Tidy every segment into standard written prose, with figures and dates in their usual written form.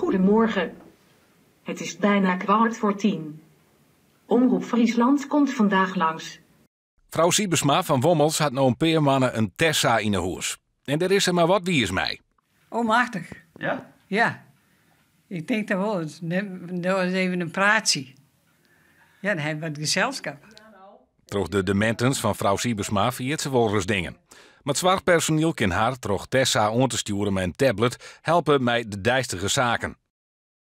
Goedemorgen. Het is bijna 9:45. Omroep Friesland komt vandaag langs. Frou Siebersma fan Wommels hat no in pear moanne in Tessa yn 'e hûs. En dêr is se mar wat wiis mei. Oh, machtich. Ja? Ja. Ik tink dat wol. No ris even in praatsje. Ja, dan ha je wat geselskap. Troch de demintens fan frou Siebersma ferjit se wolris dingen. Mar it soarchpersoniel kin har, troch Tessa oan te stjoeren mei in tablet, helpe mei de deistige saken.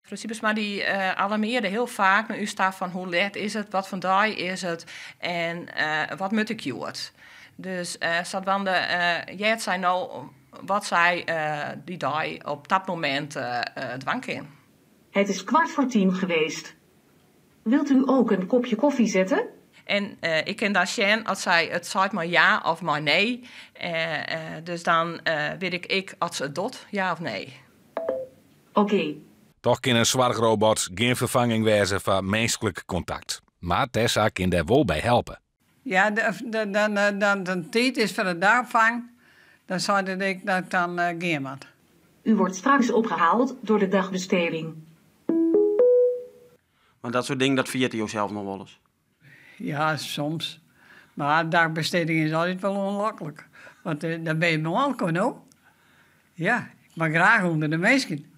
Frou Siebersma dy alarmearde hiel faak nei ús ta fan hoe let is it, wat foar dei is it en wat moat ik hjoed. Dus sadwaande heart sy no wat sy dy dei op dat momint dwaan kin. Het is 9:45 geweest. Wilt u ook een kopje koffie zetten? En ik kin dan sjen as sy it seit mei ja of mei nee. Dus dan wit ik ek oft se it docht, ja of nee. Oké. Toch kin in soarchrobot gjin ferfanging wêze foar minsklik kontakt. Mar Tessa kin dêr wol by helpe. Ja, dan de tiid is foar de dagopfang, dan seit it ek dat ik dan gean moat. U wordt straks opgehaald door de dagbesteding. Want dat soart dingen, dat ferjitte jo sels noch wolris? Ja, soms. Mar dagbesteding is altyd wol oanloklik. Want dan binne je mei elkoar, no. Ja, ik mei graach ûnder de minsken.